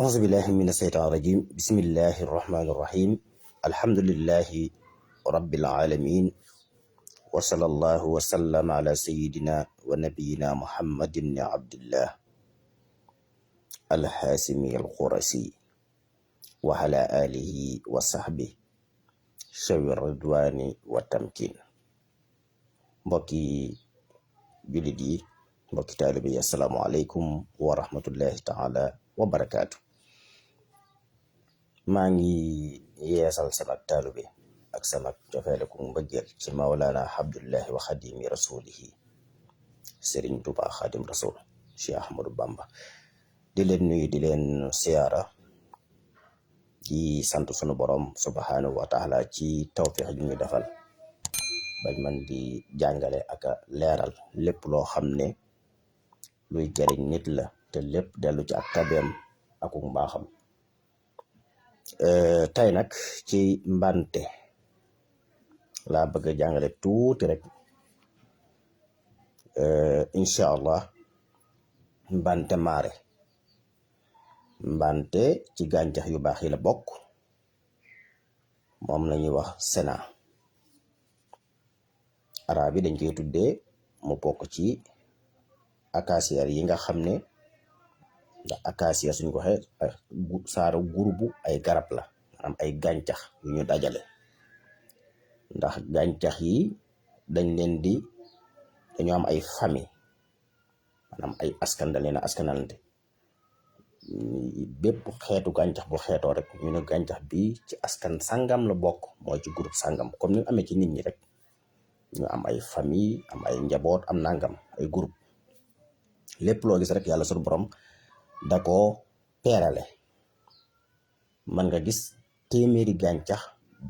auzu billahi min asheytaan rajim bismillahi irrahmani irrahim alhamdulillahi rabbil alamin wa sallallahu wa sallam ala sayidina wa nabiyina muhammadin ibni abdillah alhaasimi alqurasi wa ala alihi wa sahbi shawi ridwani wa tamkin. Mbokki jullit yi, mbokki taalibe yi, assalaamu aleykum wa rahmatullahi taala wa barakaatu. maa ngi yeesal sama taalibe ak sama cofeele ku mbëggeel ci mawlaana abdullahi wa xadimi rasulihi sëriñ Tuubaa xadim rasul Cheikh Ahmadou Bamba. di leen nuyu, di leen siyaara, di sant sunu borom subhanahu wa taala ci tawfiix ju ñu defal bañ man di jàngale ak a leeral lépp loo xam ne luy jariñ nit la te lépp dellu ci ak tabeem ak mbaaxam. tey nag ci mbante laa bëgg a jàngale tuuti rek, incha allah. mbante maare, mbante ci gàncax yu baax yi la bokk, moom la ñuy wax sena. arab yi dañ koy tuddee mu bokk ci acacia yi nga xam ne, ndax acacia suñ ko waxee saara gurubu ay garab la, maanaam ay gàncax yu ñu dajale. ndax gàncax yi dañoo am ay famille, maanaam ay askan da leen a askanalante. bépp xeetu gàncax bu xeetoo rek ñu ne gàncax bi ci askan sangam la bokk, mooy ci groupe sangam, comme ni amee ci nit ñi rek ñu am ay famille, am ay njaboot, am nangam, ay groupe. lépp loo gis rek yàlla sunu borom da koo peerale. man nga gis téeméeri gàncax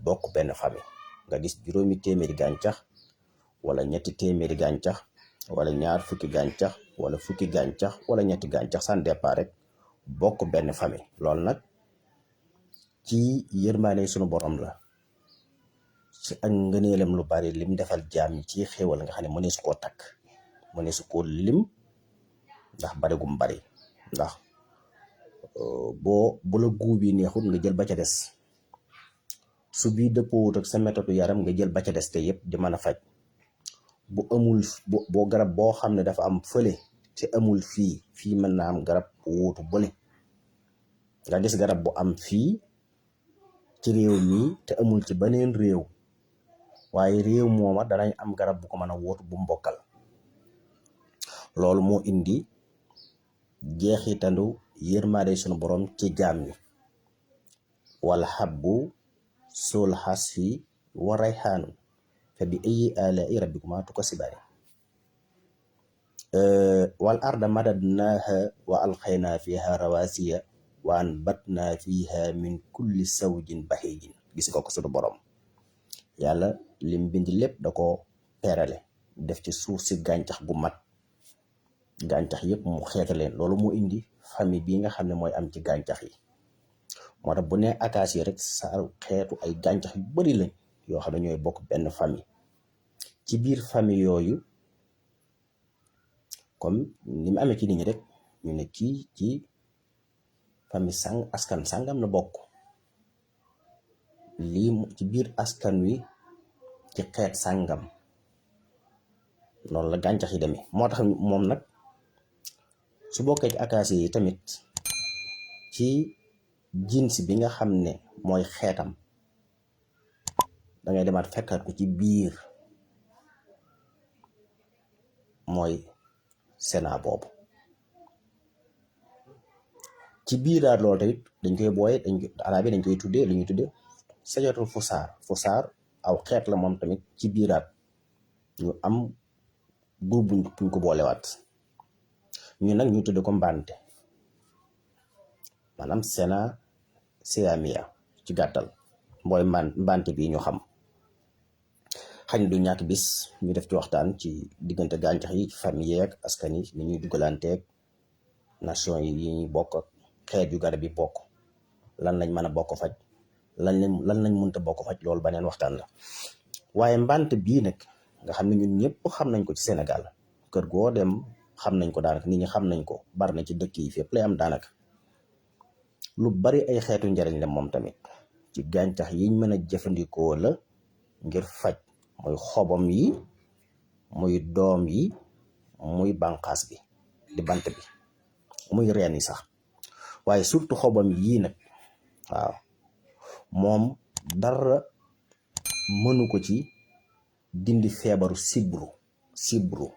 bokk benn famille, nga gis juróomi téeméeri gàncax wala ñetti téeméeri gàncax wala ñaar fukki gàncax wala fukki gàncax wala ñetti gàncax, sans départ rek bokk benn famille. loolu nag ci yërmaane sunu borom la, ci ak ngëneelam lu bari lim defal jaam ñi ci xéewal nga xam ne mëneesu koo takk, mëneesu koo lim, ndax bari gum bari. ndax bu la guub yi neexut nga jël ba ca des, su bii dëppoowut ak sa méthode yaram nga jël ba ca des, te yëpp di mën a faj. bu amul boo garab boo xam ne dafa am fële te amul fii mën naa am garab wuutu bële. nga gis garab bu am fii ci réew mi te amul ci beneen réew, waaye réew mooma danañ am garab bu ko mën a wuutu bu mbokkal. loolu moo indi jeexitandu yërmaade sunu borom ci jaam ñi. wal habbu sul hasfi wa rayhaanu fa bi ayyi alaa'i rabbikumaa tukazzibaan. wal arda madadnaaha wa alqaynaa fiihaa rawaasiya wa anbatnaa fiihaa min kulli zawjin bahiijin. gis nga ko sunu borom yàlla lim bind lépp da ko peerale, def ci suuf si gàncax gu mat. gàncax yëpp mu xeeta leen. loolu moo indi famille bii nga xam ne mooy am ci gàncax yi. moo tax bu ne acacia rek sa xeetu ay gàncax yu bari lañ yoo xam ne ñooy bokk benn famille. ci biir famille yooyu, comme ni mu amee ci nit ñi rek, ñu ne kii ci famille askan sangam la bokk. lii ci biir askan wi ci xeet sangam, noonu la gàncax yi demee. moo tax moom nag su bokkee ci acacia yi tamit, ci jins bi nga xam ne mooy xeetam, dangay demaat fekkaat ko ci biir, mooy sena boobu. ci biiraat loolu tamit dañ koy booye, arab yi dañ koy tuddee li ñuy tuddee sajaratul fusaar aw xeet la moom tamit. ci biiraat ñu am groupe buñ ko boolewaat, ñu nag ñu tudde ko mbante, maanaam sena siamia ci gàttal, mooy mbante bi ñu xam. xañ du ñàkk bis ñu def ci waxtaan ci diggante gàncax yi, famille yeeg askan yi, ni ñuy dugalanteeg nation yi ñuy bokk, xeet yu garab yi bokk, lan lañ mën a bokk faj, lan lañ mënta bokk faj. loolu beneen waxtaan la. waaye mbante bii nag nga xam ne ñun ñëpp xam nañ ko ci Sénégal, kër goo dem xam nañ ko daanaka, nit ñi xam nañ ko, bari na ci dëkk yi fépp lay am daanaka. lu bari ay xeetu njariñ la moom tamit ci gàncax yiñ mën a jëfandikoo la ngir faj, muy xobam yi, muy doom yi, muy bànqaas bi di bant bi, muy reen yi sax, waaye surtout xobam yii nag waaw moom dara mënu ko ci dindi feebaru sibru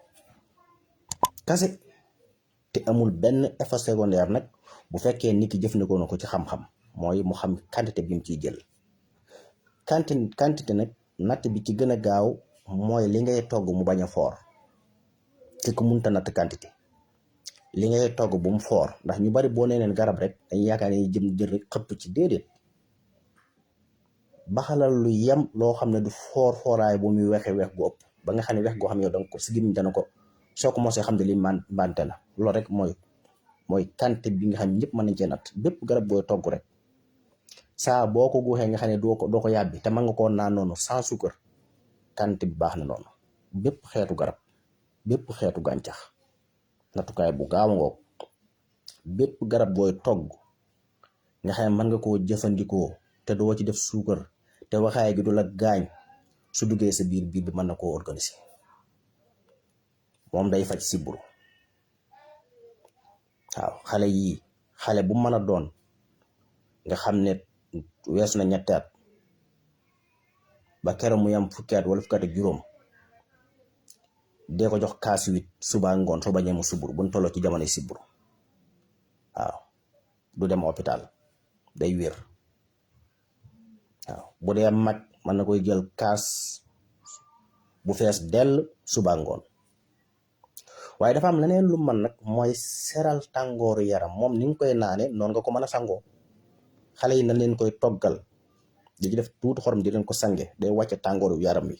kase, te amul benn effet secondaire nag bu fekkee nit ki jëfandikoo na ko ci xam-xam, mooy mu xam quantité bi mu ciy jël. quantité nag natt bi ci gën a gaaw mooy li ngay togg mu bañ a foor. ki ko munta natt quantité li ngay togg bu mu foor, ndax ñu bari boo nee leen garab rek dañuy yaakaar ne jël rek xëpp ci, déedéet. baxalal lu yem loo xam ne du fooraay bu muy wexe wex gu ëpp ba nga xam ne wex goo xam ne yow danga ko si gémmiñ dana ko soo ko mosee xam ne li mbante la. loolu rek mooy quantité bi nga xam ne ñëpp mën nañ cee natt. bépp garab booy togg rek saa boo ko guuxee nga xam ne doo ko yàbbi te mën nga koo naan noonu sans suukar, quantité bi baax na noonu. bépp xeetu garab, bépp xeetu gàncax, nattukaay bu gaaw ngoog. bépp garab booy togg nga xam ne mën nga koo jëfandikoo te doo ci def suukar te waxaay gi du la gaañ, su duggee sa biir bi mën na koo organiser. moom day faj sibbiru. waaw xale bu mën a doon nga xam ne weesu na ñetti at ba keroog mu yam fukki at wala fukki at ak juróom, dee ko jox kaas 8 suba ngoon soo bañee mu sibbiru bu ñu tolloo ci jamonoy sibbiru. waaw du dem hôpital, day wér. waaw bu dee mag mën na koy jël kaas bu fees dell suba ngoon. waaye dafa am leneen lu man nag mooy seral tàngooru yaram. moom ni nga koy naane noonu nga ko mën a sangoo. xale yi nañ leen koy toggal di ci def tuuti xorom di leen ko sange, day wàcce tàngooru yaram wi.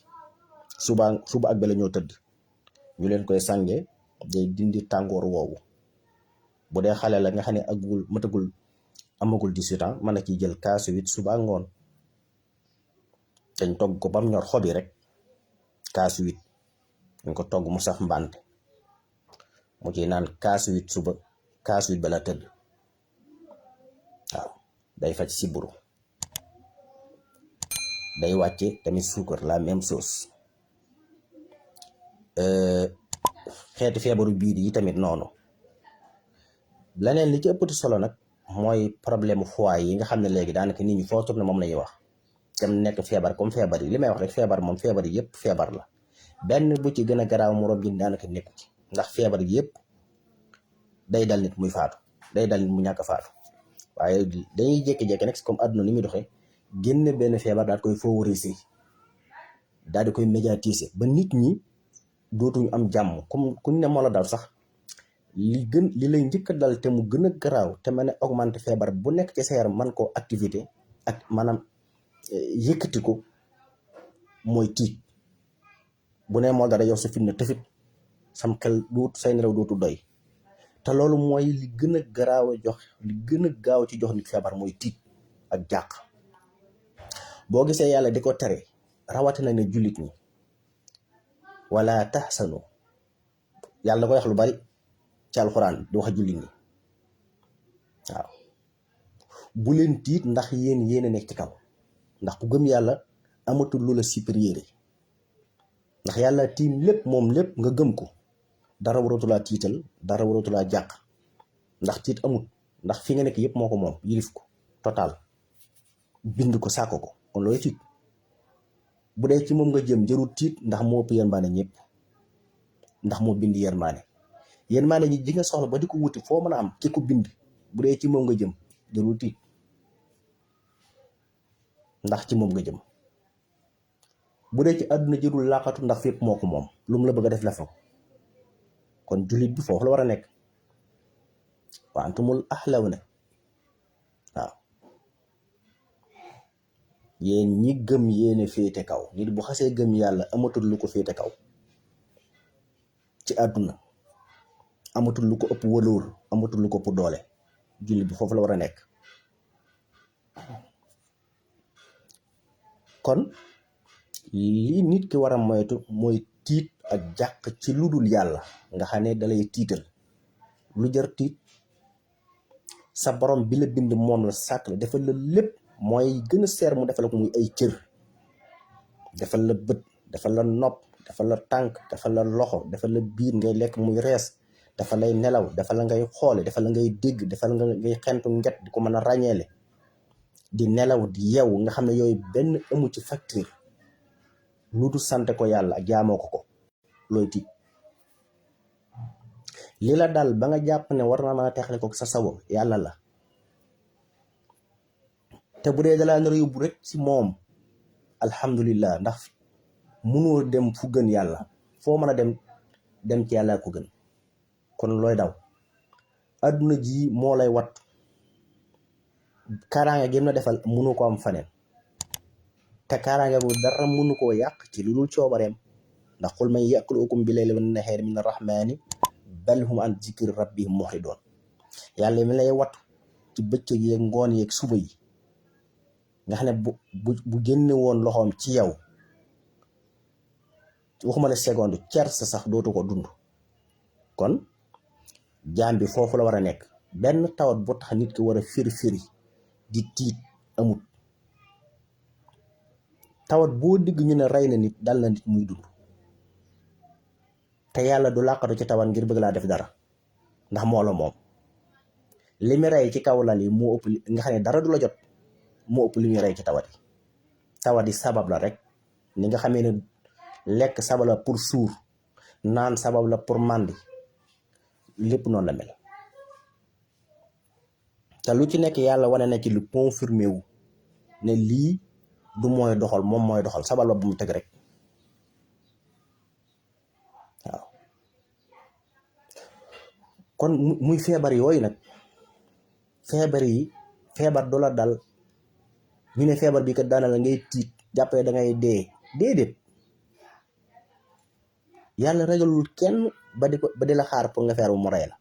suba ak bala ñoo tëdd ñu leen koy sange, day dindi tàngoor woowu. bu dee xale la nga xam ne amagul 18 ans mën na ciy jël kaasu 8 suba ngoon. dañ togg ko bam ñor xobi rek, kaasu 8 dañ ko togg mu saf mbànd, mu ciy naan kaasu 8 suba, kaasu 8 bala tëdd. waaw day faj sibbiru. day wàcce tamit suukar, la même chose. xeeti feebaru biir yi tamit noonu. leneen li ci ëppati solo nag mooy problème foie yi nga xam ne léegi daanaka nit ñi foo tourné moom la ñuy wax. dem nekk feebar comme feebar yi li may wax rek feebar moom feebar yi yëpp feebar la. benn bu ci gën a garaaw moroom ji daanaka nekku ci, ndax feebar yi yëpp day dal nit muy faatu, day dal nit mu ñàkk a faatu. waaye dañuy jékki-jékki nag comme àdduna ni muy doxee, génne benn feebar daal koy favoriser, daal di koy médiatiser ba nit ñi dootuñu am jàmm. comme kuñ ne moo la dal sax li lay njëkk a dal te mu gën a garaaw te mën a augmenter feebar bu nekk ci sa yaram man koo activité ak maanaam yëkkati ko, mooy tiit. bu ne moo dara yow sa fit ne tëfit, sam xel say nelaw dootu doy. te loolu mooy li gën a garaaw li gën a gaaw ci jox nit feebar mooy tiit ak jàq. boo gisee yàlla di ko tere, rawatina ne jullit ñi, wala tahsanu, yàlla da koy wax lu bari ci alxuraan di wax jullit ñi. waaw bu leen tiit ndax yéen a nekk ci kaw, ndax ku gëm yàlla amatul lu la supérieur, ndax yàlla tiim lépp moom lépp nga gëm ko, dara waratulaa tiital, dara waratulaa jàq. ndax tiit amut, ndax fi nga nekk yëpp moo ko moom, yilif ko total, bind ko sàkko ko, kon looy tiit. bu dee ci moom nga jëm jarul tiit, ndax moo ëpp yërmaane ñëpp, ndax moo bind yërmaane ñi ji nga soxla ba di ko wuti foo mën a am ki ko bind. bu dee ci moom nga jëm jarul tiit, ndax ci moom nga jëm. bu dee ci àdduna jërul laqatu, ndax fépp moo ko moom, lu mu la bëgg a def la fa. kon jullit bi foofu la war a nekk. wa antumul ahlawna. waaw yéen ñi gëm yéene féete kaw. nit bu xasee gëm yàlla amatul lu ko féete kaw ci àdduna, amatul lu ko ëpp wëloor, amatul lu ko ëpp doole. jullit bi foofu la war a nekk. kon li nit ki war a moytu mooy tiit ak jàq ci lu dul yàlla, nga xam ne dalay tiital. lu jar tiit sa borom bi la bind moom la sàkk la defal la lépp mooy gën a seer mu defal la ko muy ay cër, defal la bët, defal la nopp, defal la tànk, defal la loxo, defal la biir ngay lekk muy rees, defal lay nelaw, defal la ngay xoole, defal la ngay dégg, defal la ngay xentu nget di ko mën a ràññeele, di nelaw di yeewu nga xam ne yooyu benn amu ci facture lu du sante ko yàlla ak jaamoo ko looy tiit. li la dal ba nga jàpp ne war na mën a texale ko sa sago yàlla la, te bu dee dalaa nar a yóbbu rek ci moom alhamdulillah, ndax mënoo dem fu gën yàlla, foo mën a dem ci yàlla ko gën. kon looy daw, adduna ji moo lay wat, kaaraange gi na defal mënu ko am faneen, te kaaraange bu dara mënu koo yàq ci lu dul coobareem, ndax qul man ya'kulukum bi layli wan nahaari min arrahmani bal hum an zikri rabbihim mu'ridun. yàlla mi lay wattu ci bëccëg yeeg ngoon yeeg suba yi nga xam ne bu génne woon loxoom ci yow waxuma la seconde cer sa sax dootu ko dund. kon jaam bi foofu la war a nekk. benn tawat bu tax nit ki war a firi di tiit amut. tawat boo digg ñu ne rey na nit dal na nit muy dund, te yàlla du làqatu ci tawat ngir bëgg laa def dara, ndax moo la moom. li mu rey ci kaw lal yi moo ëpp nga xam ne dara du la jot, moo ëpp li muy rey ci tawat yi sabab la rek. ni nga xamee ne lekk sabab la pour suur, naan sabab la pour màndi, lépp noonu la mel. te lu ci nekk yàlla wane na ci lu confirmé wu ne lii du mooy doxal, moom mooy doxal, sabab la bu mu teg rek. waaw kon muy feebar yooyu nag, feebar du la dal ñu ne feebar bi kat daana la ngay tiit jàppee da ngay dee, déedéet. yàlla ragalul kenn ba di la xaar pour nga feebar mu rey la,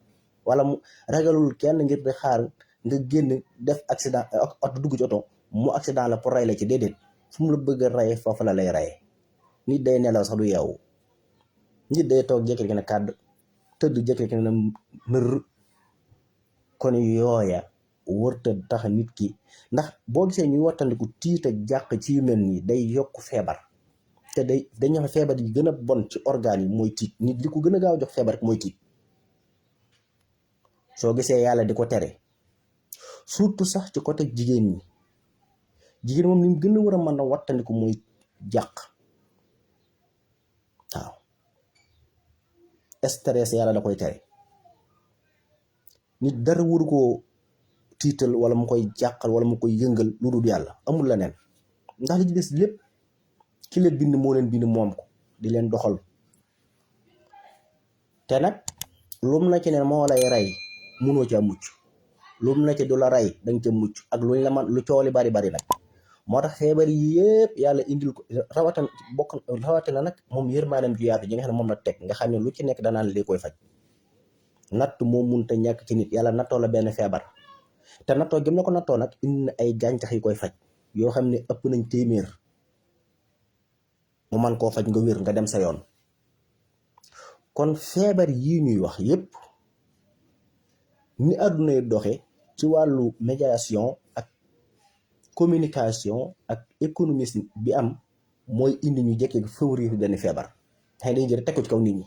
wala mu ragalul kenn ngir di xaar nga génn def accident, oto dugg ci oto mu accident la pour rey la ci, déedéet. fu mu la bëgg a rey foofu la lay rey. nit day nelaw sax du yeewu, nit day toog jékki-jékki ne kàdd, tëdd jékki-jékki ne nër. kon yooya wërta tax nit ki, ndax boo gisee ñuy wattandiku tiit ak jàq ci yu mel nii day yokk feebar. te dañu wax feebar yi gën a bon ci organes yi mooy tiit. nit li ko gën a gaaw jox feebar rek mooy tiit. soo gisee yàlla di ko tere, surtout sax ci côté jigéen ñi, jigéen moom ni mu gën a war a mën a wattandiku mooy jàq. waaw stress yàlla da koy tere. nit dara waru koo tiital wala mu koy jàqal wala mu koy yëngal lu dul yàlla, amul leneen. ndax li ci des lépp ki leen bind moo leen bind moom ko di leen doxal. te nag lum na ci ne moo lay rey munoo ca mucc, lum na ci du la rey danga ca mucc, ak luñ la man lu cooli bari nag. moo tax feebar yi yëpp yàlla indil ko rawatina nag moom yërmaanam ju yaatu ji nga xam ne moom la teg, nga xam ne lu ci nekk danaan lii koy faj. natt moo munta ñàkk ci nit, yàlla nattoo la benn feebar, te nattoo gëm na ko nattoo nag indi na ay gàncax yi koy faj yoo xam ne ëpp nañ téeméer, mu man koo faj nga wér nga dem sa yoon. kon feebar yii ñuy wax yépp ni àdduna yi doxe ci wàllu médiation ak communication ak économie bi am mooy indi ñu jëkkee favoriser benn feebar. xëy dañuy jël teg ko ci kaw nit ñi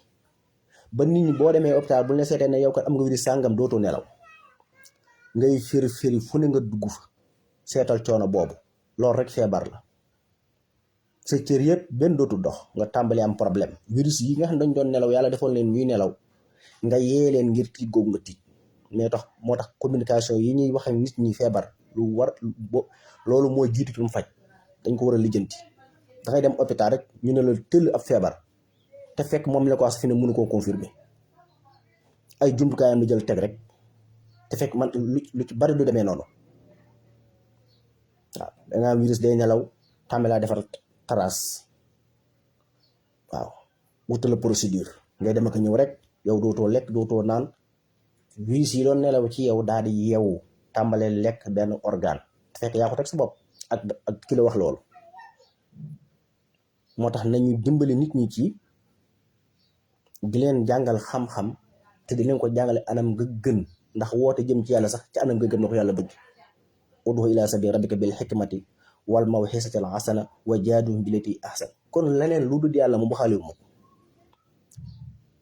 ba nit ñi boo demee hôpital bu ñu la seetee ne yow kat am nga wér sàngam dootoo nelaw, ngay fëri fu ne nga dugg fa seetal coono boobu. loolu rek feebar la. sa cër yëpp benn dootul dox, nga tàmbali am problème. virus yi nga xam ne dañ doon nelaw yàlla defoon leen ñuy nelaw, nga yee leen ngir tiit googu nga tiit. moo tax communication yi ñuy wax ak nit ñi feebar loolu mooy jiitu ci mu faj. dañ ko war a lijjanti. dangay dem hôpital rek ñu ne la tëll ab feebar, te fekk moom la ko wax fi ne mënu koo confirmer. ay jumtukaayam la jël teg rek, te fekk man lu ci bari du demee noonu. waaw dangaa am virus day nelaw tàmbali laa defar trace. waaw wutal la procédure ngay dem ak ñëw rek, yow dootoo lekk dootoo naan. virus yi doon nelaw ci yow daal di yeewu tàmbalee lekk benn organe, te fekk yaa ko teg sa bopp ak ki la wax loolu. moo tax nañu dimbali nit ñi ci di leen jàngal xam-xam te di leen ko jàngale anam nga gën ndax woote jëm ci yàlla sax ci anam nga gëm na ko yàlla bëgg ud'u ila sabili rabbika bil hikmati wal maw'izati al hasana wa jaadilhum billati ahsan. kon leneen lu dul yàlla moom bu xaaliwu ma ko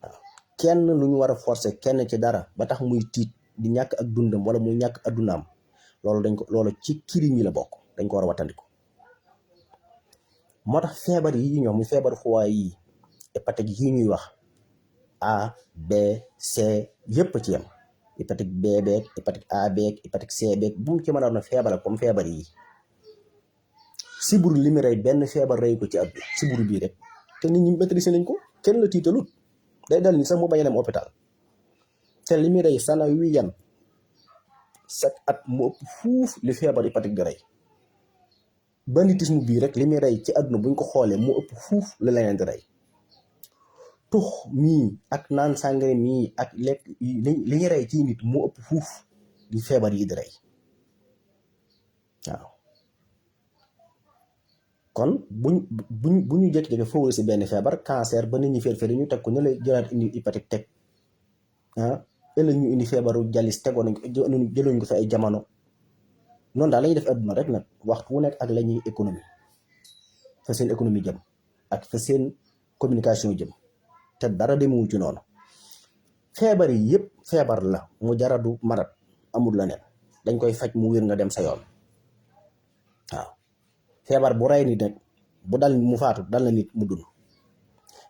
waaw kenn lu ñu war a forcer kenn ci dara ba tax muy tiit di ñàkk ak dundam wala muy ñàkk addunaam loolu ci kirim yi la bokk, dañ ko war a wattandiku. moo tax feebar yi ñoom muy feebar foie yi hépatite yi ñuy wax A B C yépp ci yem, hépatite B beeg hépatite A beeg hépatite C beeg bu mu ci mën a doon feebar comme feebar yi. siburu li mu rey benn feebar rey ko ci àdduna siburu bii rek te nit ñi maîtriser nañ ko, kenn la tiitalut, day dal ni sax mu bañ a dem hôpital. te li mu rey sana wi yan chaque at mu ëpp fuuf li feebar hépatite di rey. banditisme bii rek li muy rey ci àdduna buñ ko xoolee mu ëpp fuuf la leneen di rey. tux mii ak naan sàngara mii ak lekk li ñu rey ci nit mu ëpp fuuf li feebar yi di rey waaw. kon bu ñu jékki-jékki foofu si benn feebar cancer ba nit ñi féer ñu teg ko ne lay jëlaat indi hépatite teg ëllëg ñu indi feebaru jalis tegoon nañ ko jëloon ko fi ay jamono. noonu daal la ñuy def àdduna rek nag waxtu wu nekk ak la ñuy économie fa seen économie jëm ak fa seen communication jëm te dara demewu ci noonu. feebar yi yëpp feebar la mu jaradu marat amul la neen dañ koy faj mu wér nga dem sa yoon waaw. feebar bu rey nit nag bu dal mu faatu dal na nit mu dund,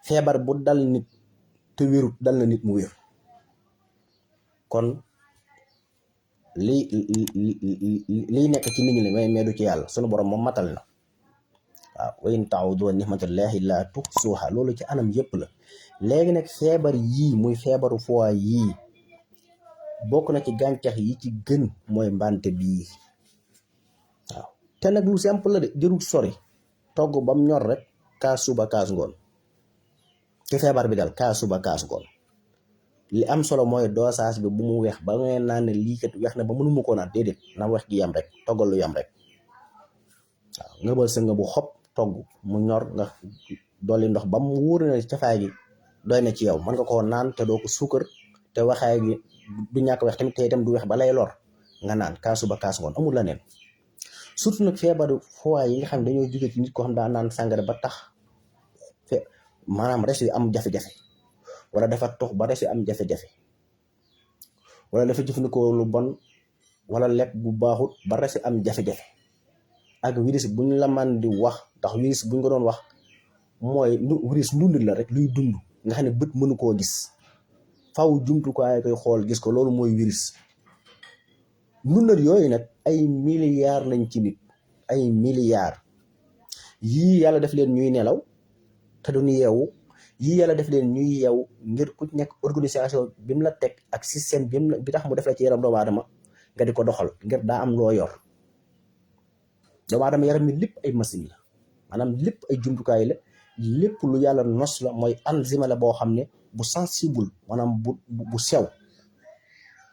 feebar bu dal nit te wérut dal na nit mu wér. kon liy nekk ci nit ñi la mais du ci yàlla sunu borom moom matal na waaw. wa in ta'udu ni'matallahi la tuhsuha loolu ci anam yëpp la. léegi nag feebar yii muy feebaru foie yii bokk na ci gàncax yi ci gën mooy mbante bii waaw. te nag lu simple la de jërul sori togg bam ñor rek kaas suba kaas ngoon ci feebar bi daal kaas suba kaas ngoon. li am solo mooy dosage bi bu mu weex ba ngeen naan ne lii kat weex na ba mënuma koo naan déedéet na weex gi yam rek toggal lu yam rek waaw. ngëbal sa nga bu xob togg mu ñor nga dolli ndox ba mu wóor na cafaay gi doy na ci yow mën nga koo naan te doo ko suukar te waxaay gi du ñàkk weex tamit te itam du weex ba lay lor nga naan kaas suba kaas ngoon amul la neen. surtout nag feebaru foie yi nga xam ne dañoo jóge ci nit koo xam daa naan sàngara ba tax maanaam res yi am jafe-jafe wala dafa tox ba res yi am jafe-jafe wala dafa jëfandikoo lu bon wala lekk bu baaxut ba res yi am jafe-jafe ak virus bu ñu la man di wax ndax virus bu ñu ko doon wax mooy virus ndund la rek luy dund nga xam ne bët mënu koo gis faw jumtukaay koy xool gis ko loolu mooy virus. ndundat yooyu nag ay milliards lañ ci nit ay milliards yii yàlla def leen ñuy nelaw te duñu yeewu yii yàlla def leen ñuy yeewu ngir ku nekk organisation bi mu la teg ak système bi tax mu def la ci yaram doomu aadama nga di ko doxal ngir daa am loo yor. doomu aadama yaram mi lépp ay machine la maanaam lépp ay jumtukaay la lépp lu yàlla nos la mooy enzyme la boo xam ne bu sensible maanaam bu sew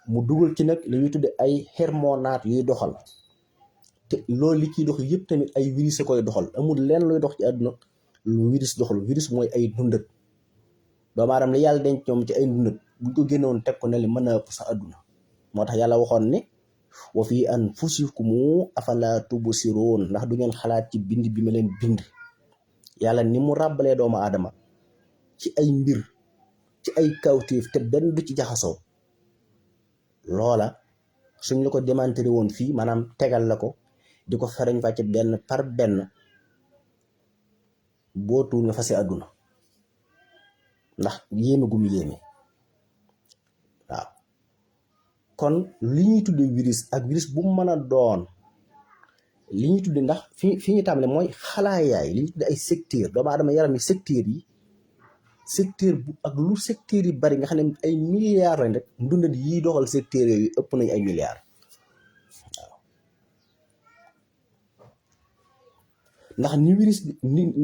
mu dugal ci nag li ñuy tudde ay hormonaat yuy doxal te loolu li ciy dox yëpp tamit ay virus koy doxal. amul lenn luy dox ci àdduna lu virus doxal. virus mooy ay ndundat doomu aadama li yàlla denc ñoom ci ay ndundat buñ ko génnoon teg ko ne li mën na ëpp sax àdduna. moo tax yàlla waxoon ne wa fi anfusikum afala tubsiroon ndax du ngeen xalaat ci bind bi ma leen bind. yàlla ni mu ràbbalee doomu aadama ci ay mbir ci ay kawtéef te benn du ci jaxasoo loola suñ la ko démantelé woon fii maanaam tegal la ko di ko ferañ fàcce benn par benn boo tuur nga fase àdduna ndax yéeme gum yéeme waaw. kon li ñuy tudde virus ak virus bu mu mën a doon li ñuy tudde ndax fi ñu tàmbale mooy xalaayaay li ñuy tudde ay secteur doomu aadama yaram yi secteur bu ak lu secteur yi bari nga xam ne ay milliards lañ rek ndundat yi doxal secteur yooyu ëpp nañ ay milliards waaw. ndax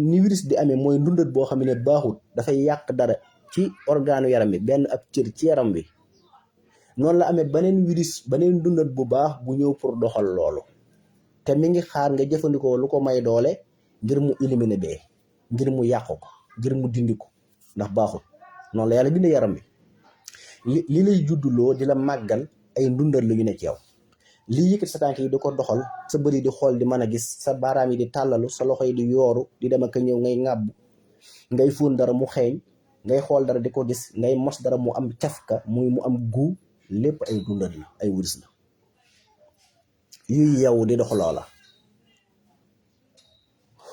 ni virus di amee mooy ndundat boo xam ne baaxut dafay yàq dara ci organu yaram bi benn ab cër ci yaram bi noonu la amee beneen virus beneen ndundat bu baax bu ñëw pour doxal loolu te mi ngi xaar nga jëfandikoo lu ko may doole ngir mu éliminer bee ngir mu yàqu ko ngir mu dindi ko ndax baaxut. noonu la yàlla bind yaram bi li lay judduloo di la màggal ay ndundal lu ñu ne ci yow. lii yëkkati sa tànk yi di ko doxal, sa bëri di xool di mën a gis, sa baaraam yi di tàllalu, sa loxo yi di yooru di dem ak ñëw, ngay ŋàbb, ngay fóon dara mu xeeñ, ngay xool dara di ko gis, ngay mos dara mu am cafka, mu am gu, lépp ay dundal la, ay wurus la yuy yeewu di dox loola.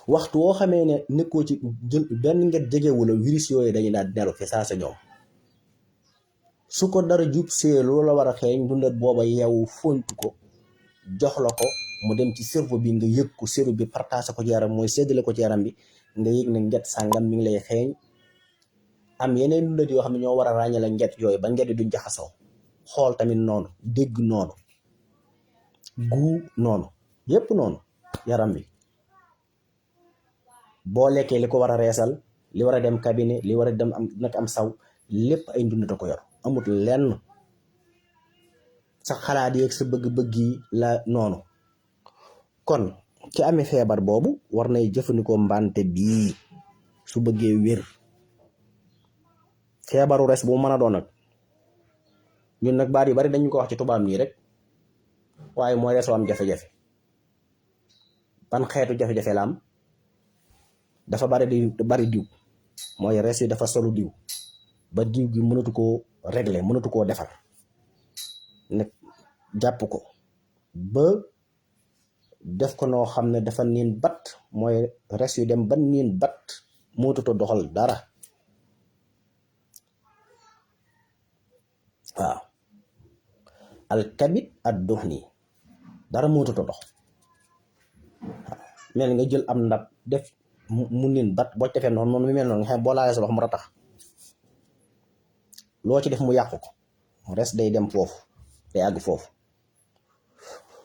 waxtu woo xamee ne nekkoo ci benn nget jegewu la, virus yooyu dañuy daal di nelaw fi saa sa ñoom. su ko dara jub see loola war a xeeñ, dundal booba yeewu fontu ko, jox la ko mu dem ci cerveau bi, nga yëg ko, cerveau bi partagé ko ci yaram, mooy séddale ko ci yaram bi, nga yëg ne nget sàngam mi ngi lay xeeñ. am yeneen dundal yoo xam ne ñoo war a ràññale nget yooyu ba nget yi duñ jaxasoo. xool tamit noonu, dégg noonu, gu noonu, yépp noonu yaram bi. boo lekkee li ko war a reesal, li war a dem cabinet, li war a dem am saw, lépp ay ndundata ko yor, amut lenn. sa xalaat yeeg sa bëgg-bëgg yi la noonu. kon ki amee feebar boobu war nay jëfandikoo mbante bii su bëggee wér. feebaru res bu mën a doon nag, ñun nag baat yu bari dañu ko wax ci tubaab nii rek, waaye mooy resoo am jafe-jafe. ban xeetu jafe-jafe la am? dafa bari diw, mooy res yi dafa solu diw ba diw gi mënatu koo régler, mënatu koo defar, nag jàpp ko ba def ko noo xam ne dafa niin bat, mooy res yu dem ba niin bat, mënatutoo doxal dara. waaw alkabit ad duhni, dara mënatutoo dox. waaw mel nga jël am ndab def mu niin bat, boo ci defee noonu mu mel noonu nga xam boo laalee sa loxo mu ratax, loo ci def mu yàqu ko, res day dem foofu, day àgg foofu.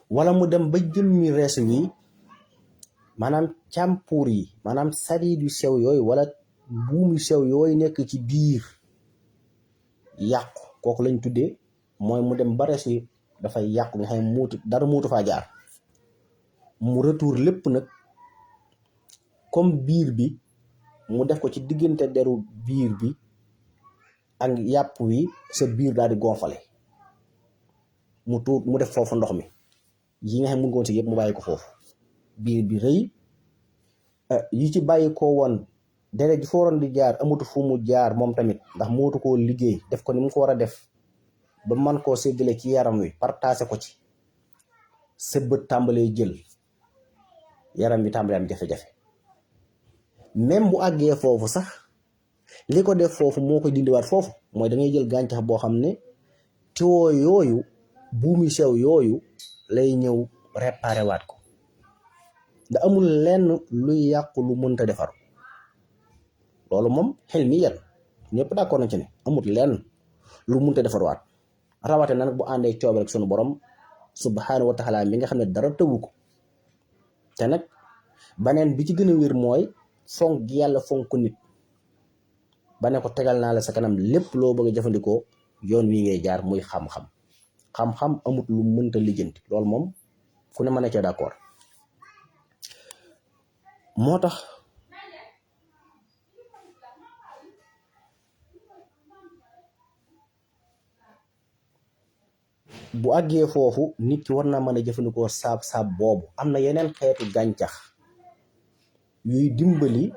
wala mu dem ba jëmmi res wi, maanaam càmpuur yi, maanaam sadiid yu sew yooyu wala buum yu sew yooyu nekk ci biir yàqu, kooku lañ tuddee, mooy mu dem ba res yi dafay yàqu, nga xam ne dara muutu faa jaar, mu retour lépp nag comme biir bi, mu def ko ci diggante deru biir bi ak yàpp wi, sa biir daal di gonfale, mu def foofu ndox mi yi nga xam mun ngoon si yëpp mu bàyyi ko foofu, biir bi rëy, yi ci bàyyi ko woon deret ji fa waroon di jaar amatu fu mu jaar moom tamit, ndax mootu koo liggéey def ko ni mu ko war a def ba man koo séddale ci yaram wi, partagé ko ci, sa bët tàmbalee jël, yaram bi tàmbalee am jafe-jafe. même bu àggee foofu sax, li ko def foofu moo koy dindiwaat foofu, mooy da ngay jël gàncax boo xam ne tiwoo yooyu, buumi sew yooyu lay ñëw réparé waat ko. da amul lenn luy yàqu lu mënta defar, loolu moom xel mi yan ñëpp d'accord na ci ne amul lenn lu mënta defarwaat, rawate na nag bu àndee coob rek sunu borom subhaanahu wa taala mi nga xam ne dara tëwu ko. te nag baneen bi ci gën a wér mooy fonk gi yàlla fonk nit ba ne ko tegal naa la sa kanam lépp loo bëgg a jëfandikoo, yoon wi ngay jaar muy xam-xam. xam-xam amut lu mënta lijjanti, loolu moom ku ne mën na cee d'accord. moo tax bu àggee foofu nit ki war naa mën a jëfandikoo saab boobu. am na yeneen xeetu gàncax yuy dimbali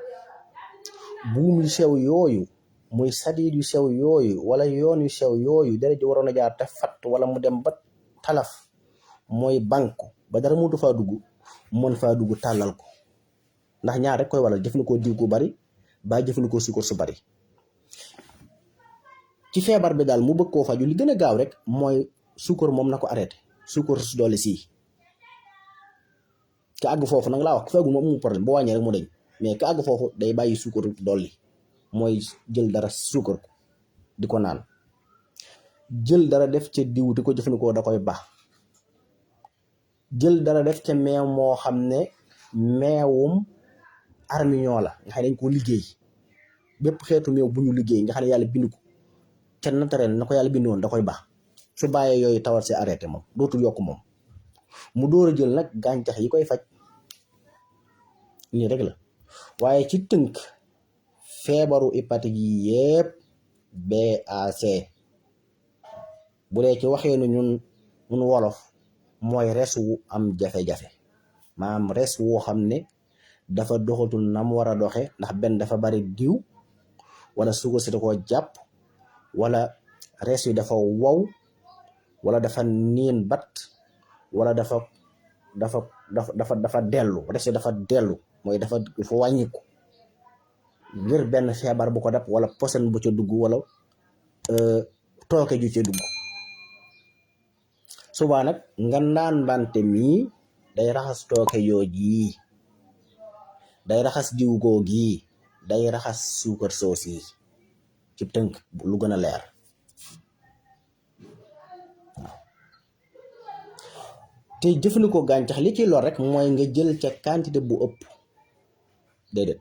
buum yu sew yooyu, muy sadiid yu sew yooyu wala yoon yu sew yooyu, deret ji waroon a jaar te fatt wala mu dem ba talaf, mooy banku ba dara mutu faa dugg, mën faa dugg tàllal ko. ndax ñaar rek koy waral, jëfandikoo diw gu bari ba jëfandikoo suukar su bari. ci feebar bi daal mu bëgg koo faju, li gën a gaaw rek mooy suukar moom na ko arrêté, suukar su doole sii. ka àgg foofu nag laa wax, ku feegul moom amul problème, boo wàññee rek mu deñ, mais ka àgg foofu day bàyyi suukar dolli, mooy jël dara suukar ko di ko naan, jël dara def ca diw di ko jëfandikoo da koy baax, jël dara def ca meew moo xam ne meewum armiñoo la, nga xam ne dañ ko liggéey, bépp xeetu meew bu ñu liggéey nga xam ne yàlla bind ko ca naturel na ko yàlla bind woon da koy baax. su bàyyee yooyu tawat si arrêté moom dootul yokk moom, mu door a jël nag gàncax yi koy faj. nii rek la. waaye ci tënk, feebaru hépatique yi yépp BAC bu dee ci waxee nu ñun mun wolof mooy res wu am jafe-jafe maanaam res woo xam ne dafa doxatul nam war a doxe ndax benn dafa bari diw wala suukar si da koo jàpp wala res yi dafa wow wala dafa niin bat wala dafa dellu res yi dafa dellu mooy dafa wàññiku ngir benn feebar bu ko dab wala posen bu ca dugg wala tooke ju ca dugg subaa nag nga naan mbante mii day raxas tooke yooji day raxas diw googi day raxas suukar soos yi ci tënk lu gën a leer waaw te jëfandikoo gàncax li ci lor rek mooy nga jël ca quantité bu ëpp déedéet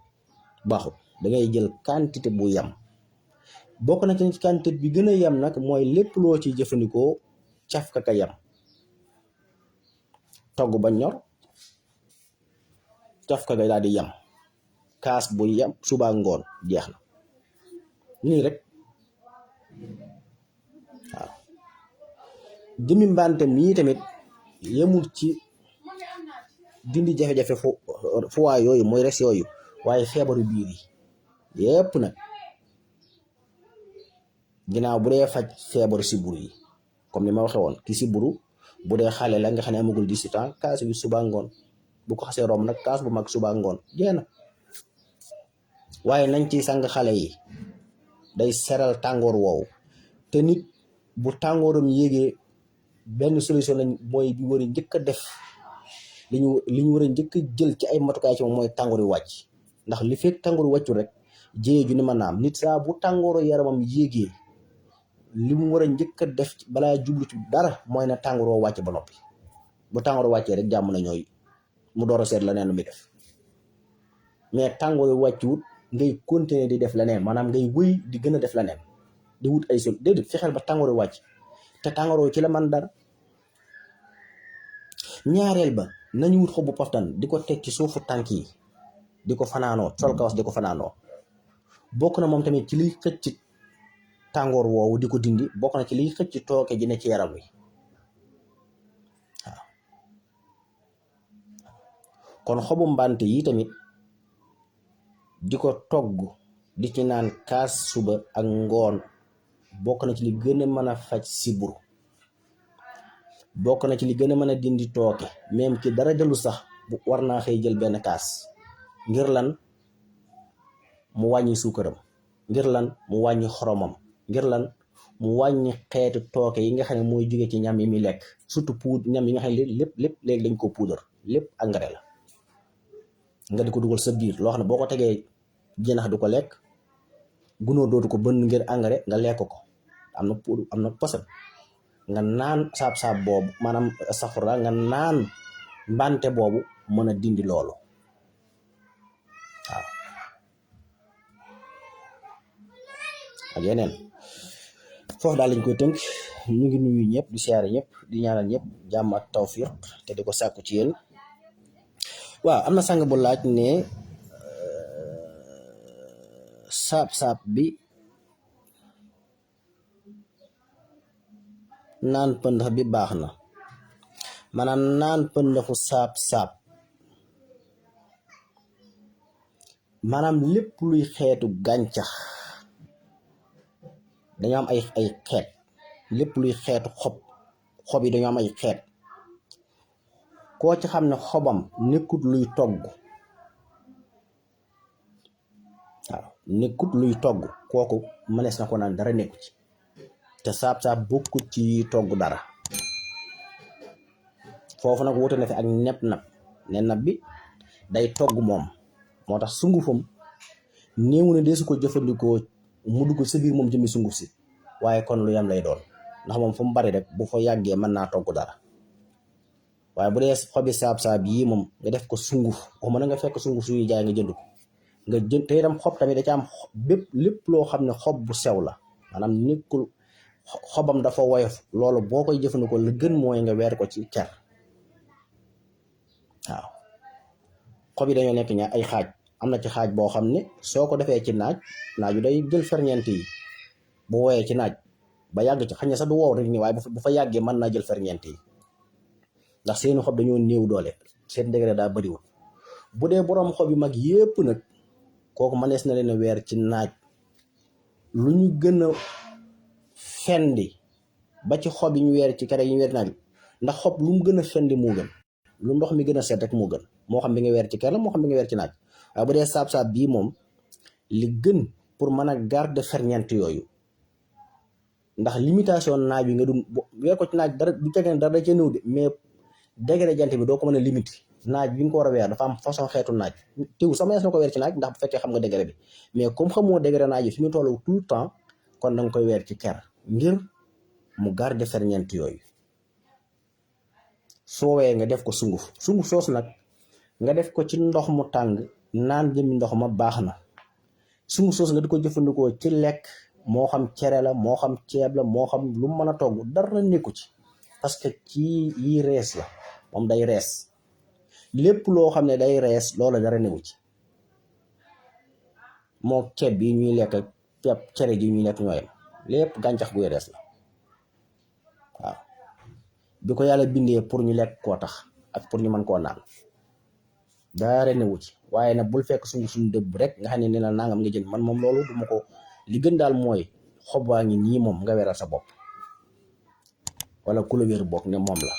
baaxul da ngay jël quantité bu yam bokk na ci quantité bi gën a yam nag mooy lépp loo ci jëfandikoo caf ka yam togg ba ñor caf ka daal di yam kaas bu yam suba ngoon jeex na nii rek waaw jëmi mbante mii tamit yemul ci dindi jafe-jafe fu waa yooyu mooy res yooyu waaye feebaru biir yi yépp nag ginnaaw bu dee faj feebaru siburu yi comme ni ma waxee woon ki siburu bu dee xale la nga xam ne amagul 18 ans kaas bi suba ngoon bu ko xasee romb nag kaas bu mag suba ngoon jeex na waaye nañ ci sang xale yi day seral tàngoor woowu te nit bu tàngooram yéegee benn solution lañ mooy bi war a njëkk a def li ñu war a njëkk a jël ci ay matukaay ci moom mooy tàngoor yu wàcc ndax li fekk tàngoor wàccul rek jéye ju ni ma naam nit saa bu tàngooru yaramam yéegee li mu war a njëkk a def balaa jublu ci dara mooy na tàngooroo wàcc ba noppi bu tàngoor wàccee rek jàmm na ñooy mu door a seet leneen lu muy def mais tàngoor yu wàccuwut ngay continuer di def leneen maanaam ngay wëy di gën a def leneen di wut ay sol déedéet fexeel ba tàngoor yu wàcc te tàngooroo ci la man dara ñaareel ba nañu wut xobu paftan di ko teg ci suufu tànk yi di ko fanaanoo sol kawas di ko fanaanoo bokk na moom tamit ci liy xëcc tàngoor woowu di ko dindi bokk na ci liy xëcc tooke ji ne ci yaram wi waaw kon xobu mbante yi tamit di ko togg di ci naan kaas suba ak ngoon bokk na ci li gën a mën a faj siburu bokk na ci li gën a mën a dindi tooke même ki dara jëlu sax bu war naa xëy jël benn kaas ngir lan mu wàññi suukaram ngir lan mu wàññi xoromam ngir lan mu wàññi xeetu tooke yi nga xam ne mooy jóge ci ñam yi muy lekk surtout ñam yi nga xam ne lépp léegi dañ ko puudar lépp engrais la nga di ko dugal sa biir loo xam ne boo ko tegee jinax du ko lekk gunóor dootu ko bënn ngir engrais nga lekk ko am na poson nga naan saab-saab boobu maanaam safara nga naan mbante boobu mën a dindi loolu waaw ak yeneen foofu daal lañ koy tënk ñu ngi nuyu ñëpp di siyaare ñëpp di ñaanal ñëpp jàmm ak tawfiq te di ko sàkku ci yéen waaw am na sang bu laaj ne saab-saab bi naan pëndax bi baax na maanaam naan pëndaxu saab-saab maanaam lépp luy xeetu gàncax dañoo am ay xeet lépp luy xeetu xob yi dañoo am ay xeet koo ci xam ne xobam nekkut luy togg waaw nekkut luy togg kooku mënees na ko naan dara nekku ci te saab-saab bokkut ci togg dara foofu nag wuute na fi ak nab ne nab bi day togg moom moo tax sungufam néew na dee su ko jëfandikoo mu dugg sa biir moom jëmmi sunguf si waaye kon lu yam lay doon ndax moom fu mu bari rek bu fa yàggee mën naa togg dara waaye bu dee xobi saab-saab yii moom nga def ko sunguf waxuma na nga fekk sunguf suy jaay nga jënd ko nga jënd te itam xob tamit da ci am lépp loo xam ne xob bu sew la maanaam nekkul xobam dafa woyof loolu boo koy jëfandikoo la gën mooy nga weer ko ci ker waaw xob yi dañoo nekk ñaar ay xaaj am na ci xaaj boo xam ne soo ko defee ci naaju day jël ferñeent yi bu woyee ci naaj ba yàgg ci xañ na sax du wow rek ni waaye bu fa yàggee mën naa jël ferñeent yi ndax seeni xob dañoo néew doole seen degré daa bëriwul. bu dee boroom xob yu mag yépp nag kooku mënees na leen a weer ci naaj lu ñu gën a fendi ba ci xob yi ñu weer ci kere yi ñu weer naaj ndax xob lu mu gën a fendi moo gën, lu ndox mi gën a set rek moo gën, moo xam bi nga weer ci kere la moo xam bi nga weer ci naaj. waaye bu dee saab-saab bii moom li gën pour mën a garder ferñeent yooyu ndax limitation naaj bi nga dun weer ko ci naaj dara du tege dara da ca néew de mais degré jant bi doo ko mën a limiter naaj bi nga ko war a weer dafa am façon xeetu naaj tew sama yees na ko weer ci naaj ndax bu fekkee xam nga degré bi mais comme xamoo degré naaj yi fi ñu tollu tout le temps kon da nga koy weer ci ker ngir mu garder ferñeent yooyu. soo wee nga def ko sunguf soosu nag nga def ko ci ndox mu tàng naan jëmmi ndox ma baax na. sunguf soosu nga di ko jëfandikoo ci lekk moo xam cere la moo xam ceeb la moo xam lu mu mën a togg dara nekku ci parce que ci yi rees la moom day rees lépp loo xam ne day rees loola dara nekku ci moo ceeb bi ñuy lekk ceeb cere ji ñuy lekk ñooyam lépp gàncax guy rees la waaw bi ko yàlla bindee pour ñu lekk koo tax ak pour ñu mën koo naan dara newu ci. waaye nag bul fekk suñu dëbb rek nga xam ne la nangam nga jënd man moom loolu du ma ko li gën daal mooy xob waa ngi nii moom nga weeral sa bopp wala ku la wér bokk ne moom la.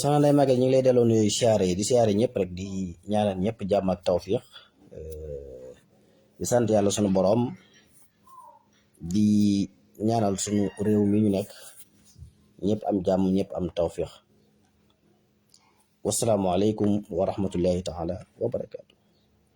soxna Ndeye Maguette ñu ngi lay delloo nuyu siyaare yi di siyaare ñëpp rek di ñaanal ñëpp jàmm ak tawfiix di sant yàlla sunu boroom di ñaanal suñu réew mi ñu nekk ñëpp am jàmm ñëpp am tawfiix wasalaamualeykum wa rahmatullahi taala wa barakaatu.